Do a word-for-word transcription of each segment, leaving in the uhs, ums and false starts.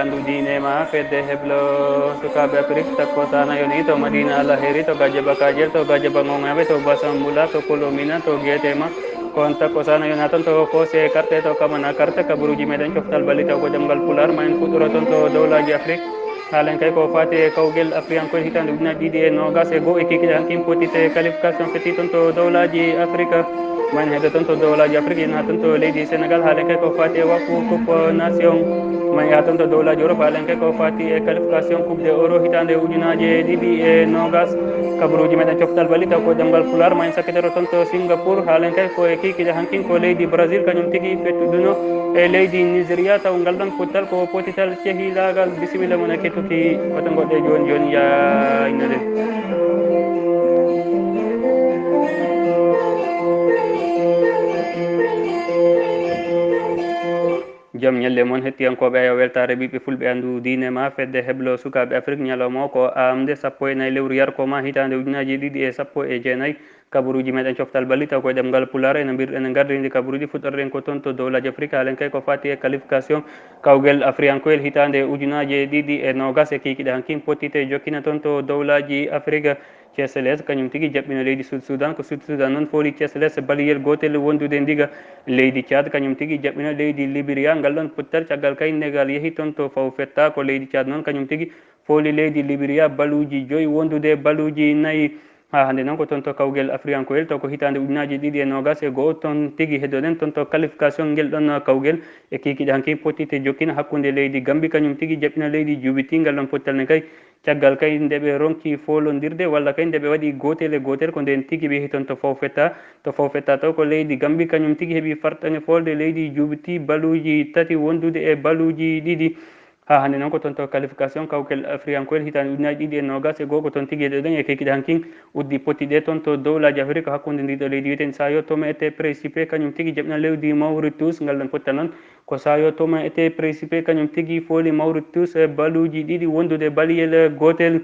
Andu diine ma fedde heblo sukaaɓe Afrik, takko sana yoni to Madina Alheri, to Gajaba Kajel, to Gajaba Gongaɓe, to Basambula, to Kolomina, to Getema. Kon takko sana yona ton to Kose Karte, to Kamana Karte, kabaruji meɗen coftal balli taw ko ɗemngal Pulaar, ma en fuɗɗoro ton to dowlaji Afrik. Haalen kay ko fati e kawgel Afriyankoyel hitande ujunnaji ɗiɗi e nogas e goo e kikiɗe hankin potite qualification feti ton to dowlaji Afrique. Ma en heddo ton to dowlaji Afrique, en ha ton to leydi Sénégal, haalen kay ko fati e wafu coupe nation. Ma en yaha ton to dowlaji Europe, haalen kay ko fati e qualification coupe de euro hitande ujunaji ɗiɗi e nogas. Kabaruji meɗen coftal balli taw ko ɗemngal Pulaar, ma en sakkitoro ton to Singapour, haalen kay ko e kikiɗe hankin ko leydi Brésil kañum tigi fettuduno e leydi Nigeria, taw ngal ɗon pottal ko potital cehilagal. Bisimilla mon e kettuki wata goɗɗe joni joni ya innade. Jam ñalle mon hettiyankooɓe, ayo weltaare ɓiɓɓe fulɓe, anndu diine ma fedde heblo sukaaɓe Afrik, ñalawma o ko amde sappo e nayi lewru yarko ma hitaande ujunnaaji ɗiɗi e sappo e jeenayi. Kabaruuji meɗen coftal balli taw koye ɗemngal Pulaar, ene mbir-, ene ngardindi kabaruuji fuɗɗorɗen ko toon to dowlaaji Afrik, haalen kay ko fati e qualification kawgel afriyankoyel hitaande ujunnaaji ɗiɗi e noogas e kiikiiɗe hankin pottite jokkina toon to dowlaaji Afrik. Ceseles kañum tigi jaɓɓino leydi Sud Sudan, ko Sud Sudan noon fooli Ceseles baliyel gootel wondude ndiga. Leydi Tchad kañum tigi jaɓɓino leydi Liberia, ngal ɗon pottal caggal kay nde ngal yehi toon to faw fetta, ko leydi Tchad noon kañum tigi fooli leydi Liberia baluuji joyi wondude baluuji nayi. Haa hannde noon ko toon to kawgel afriyankoyel taw ko hitaande ujunnaaji ɗiɗi e noogas e goo toon tigi heddoɗen toon to qualification ngel ɗon kawgel e kiikiiɗe hanki pottite jokkina hakkunde leydi Gambi kañum tigi jaɓɓino leydi Juubiti, ngal ɗon pottal ne kay caggal kay nde ɓe ronki foolondirde walla kay nde ɓe waɗi gootel e gootel, ko ndeen tigi ɓe yehi toon to faw fetta. To faw fetta taw ko leydi Gambi kañum tigi heɓi fartaŋe foolde leydi Juubiti baluuji tati wondude e baluuji ɗiɗi. Haa hannde noon ko toon to qualification kawgel afriyankoyel hitaande ujunnaaji ɗiɗi e noogas e goo ko toon tigi heɗoɗen e kiikiiɗe hankin uddi potti ɗe toon to dowlaaji Afrik hakkunde ndiɗo leydi wiyeten Sao Tome et Principe kañum tigi jaɓɓino leydi Mauritius, ngal ɗon pottal noon ko Sao Tome et Principe kañum tigi fooli Mauritius e baluuji ɗiɗi wondude baliyel gootel.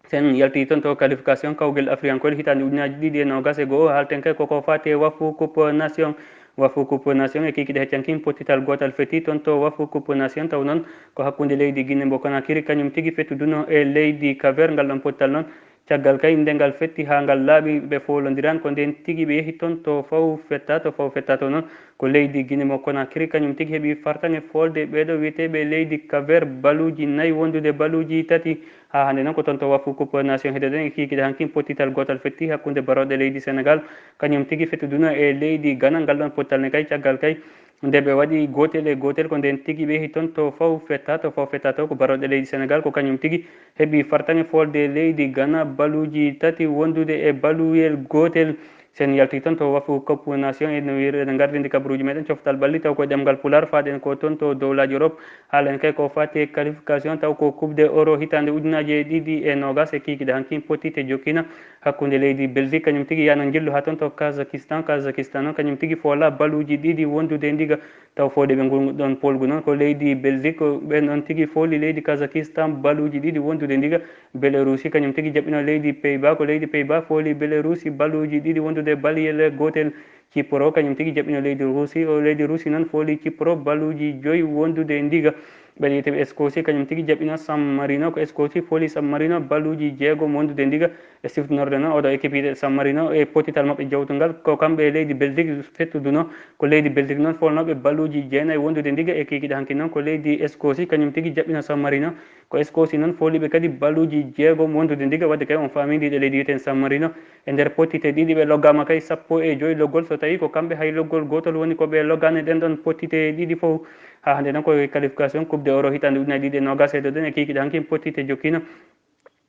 Sen yalti toon to qualification kawgel afriyankoyel hitaande ujunnaaji ɗiɗi e noogas e goo, haalten kay koko fati e wafu coupe nation. Wafu coupe nation e kiikiiɗe heccankin pottital gootal feti toon to wafu coupe nation, taw noon ko hakkunde leydi Guinée mbo Conakry kañum tigi fettuduno e leydi Cap-Vert, ngal ɗon pottal noon caggal kay nde ngal fetti haa ngal laaɓi ɓe foolondiran, ko ndeen tigi ɓe yehi toon to faw fetta, to faw fetta to noon ko leydi Guinée mo Conakry kañum tigi heɓi fartaŋe foolde ɓeeɗo wiyeteeɓe leydi Cap-Vert baluuji nayi wondude baluuji tati. Haa hannde noon ko toon to wafu coupe nation heɗoɗen e kiikiiɗe hankin pottital gootal fetti hakkunde barooɗe leydi Sénégal kañum tigi fettuduno e leydi Ghana, ngal ɗon pottal ne kay caggal kay nde ɓe waɗi gootel e gootel ko ndeen tigi ɓe yehi toon to faw fetta, to faw fetta to ko barooɗe leydi Sénégal ko kañum tigi heɓi fartaŋe foolde leydi Ghana baluuji tati wondude e baluyel gootel. Sen yalti toon to wafu coupe nation e no wiir-, ene ngardindi kabaruuji meɗen coftal balli taw ko ɗemngal Pulaar faaɗen ko toon to dowlaaji Europe. Haalen kay ko fati e qualification taw ko coupe de euro hitaande ujunnaaji e ɗiɗi e noogas e kiikiiɗe hankin pottite jokkina hakkunde leydi Belgique kañum tigi yana njillu haa toon to Kazakhstan. Kazakhstan noon kañum tigi foola baluuji ɗiɗi wondude ndiga taw fooɗe ɓe ngol ɗon polgu noon ko leydi Belgique, ɓen ɗon tigi fooli leydi Kazakhstan baluuji ɗiɗi wondude ndiga. Belarusi kañum tigi jaɓɓino leydi Pays-Bas, ko leydi Pays-Bas fooli Belarusi baluuji ɗiɗi wondude baliyel gootel. Cipro kañum tigi jaɓɓino leydi Rusi, o leydi Rusi noon fooli Cipro baluuji joyi wondude ndiga. Ɓe wiyete Eskosi kañum tigi jaɓɓino San Marino, ko Eskosi fooli San Marino baluuji jeegom wondude ndiga. E siftinorde noon oɗo équipe wiyete San Marino e pottital maɓɓe jawtungal ko kamɓe e leydi Belgique fettuduno, ko leydi Belgique noon foolnooɓe baluuji jeenayi wondude ndiga e kiikiiɗe hanki noon ko leydi Eskosi kañum tigi jaɓɓino San Marino. Ko Eskosi noon fooliiɓe kadi baluuji jeegom wondude ndiga, wadde kay on faami ndiɗo leydi wiyeten San Marino. E nder pottite ɗiɗi ɓe loggaama kay sappo e joyi loggol, so tawii ko kamɓe hay loggol gootol woni ko ɓe loggaani ɗen ɗon pottite ɗiɗi fof. Haa hannde noon ko e qualification coupe de euro hitaande ujunaaji ɗiɗi e noogas e ɗoɗen e kiikiiɗe hanki pottite jokkino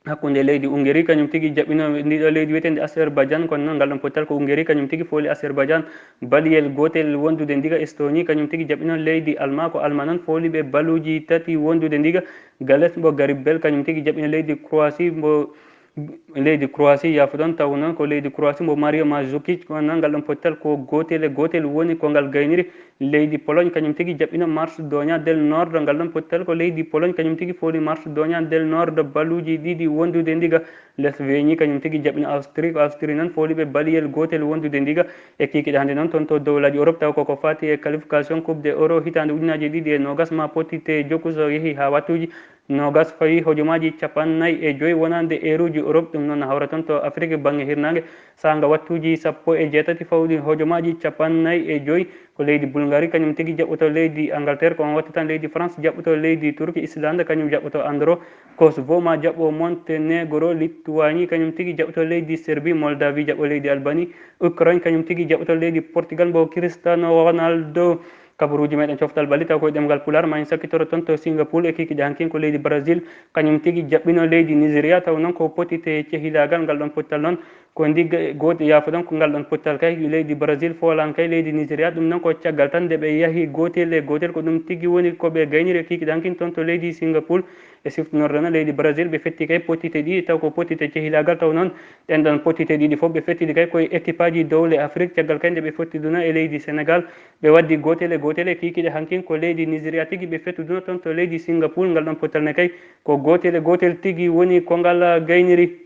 hakkunde leydi Ungeri kañum tigi jaɓɓino ndiɗo leydi wiyeteende Azerbaijan, kono noon ngal ɗon pottal ko Ungeri kañum tigi fooli Azerbaijan baliyel gootel wondude ndiga. Estonie kañum tigi jaɓɓino leydi Alma, ko Alma noon fooliiɓe baluuji tati wondude ndiga. Gales mbo Garibel kañum tigi jaɓɓino leydi Croatie mbo Leydi Croatie, yafuɗon, taw noon ko leydi Croatie mbo Mario Mandzukic, kono noon ngal ɗon pottal ko gootel e gootel woni ko ngal gayniri. Leydi Pologne kañum tigi jaɓɓino Macedonia del Nord, ngal ɗon pottal ko leydi Pologne kañum tigi fooli Macedonia del Nord baluuji ɗiɗi wondude ndiga. Slovénie kañum tigi jaɓɓino Austrie, ko Austrie noon fooli ɓe baliyel gootel wondude ndiga. E kiikiɗe hannde noon toon to dowlaaji Europe, taw koko faati e qualification Coupe de Euro hitaande ujunaaji ɗiɗi e noogas ma pottite jokku so yehi haa wattuuji noogas fawi hojomaaji capannayyi e joy wonande eeruuji Europe. Ɗum noon hawra toon to Afrique bannge hirnaange, saanga wattuuji sappo e jeetati fawɗi hojomaaji capannayyi e joy. Ko leydi Bulgarie kañum tigi jaɓɓoto leydi Angleterre, ko on wattu tan leydi France jaɓɓoto leydi Turquie, Islande kañum jaɓɓoto Andorre, Kosovo ma jaɓɓo Montenegro, Lituanie kañum tigi jaɓɓoto leydi Serbie, Moldavie jaɓɓo leydi Albanie, Ukraine kañum tigi jaɓɓoto leydi Portugal mbo Cristiano Ronaldo. Kabaruuji meɗen coftal bali taw koye ɗemngal Pulaar, ma en sakkitoro toon to Singapore e kiikiiɗe hankin ko leydi Brazil kañum tigi jaɓɓino leydi Nigeria, taw noon ko pottite cehilaagal. Ngal ɗon pottal noon ko ndigga e goote, yaafo ɗon ko ngal ɗon pottal kay leydi Brazil foolan kay leydi Nigeria. Ɗum noon ko caggal tan nde ɓe yahi gootel e gootel, ko ɗum tigi woni ko ɓe gayniri e kiikiiɗe hankin toon to leydi Singapore. E siftinorde noon leydi Brazil ɓe fetti kay pottite ɗiɗi taw ko pottite cehilaagal, taw noon ɗen ɗon pottite ɗiɗi fof ɓe fettidi kay koye équipe aji dowle Afrique, caggal kay nde ɓe fottiduna e leydi Sénégal. Ɓe waddi gootel e gootel e kiikiiɗe hankin ko leydi Nigeria tigi ɓe fettuduna toon to leydi Singapore. Ngal ɗon pottal ne kay ko gootel e gootel tigi woni ko ngal gayniri.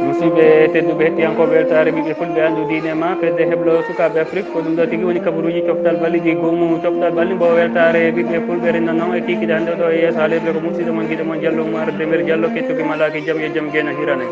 Musidɓe tedduɓe, hettiyankooɓe weltaare ɓiɓɓe fulɓe, anndu diine ma fedde heblo sukaaɓe Afrique, ko ɗum ɗo tigi woni kabaruuji coftal balli ɗi goomu coftal balli mbo weltaare ɓiɓɓe fulɓe renna noon e kiikiiɗe hannde ɗo e yeeso haalirde ko musidɗo mon giɗo mon Diallo Oumar Demir Diallo, kettuki malaaki jam yo jam geena hirane.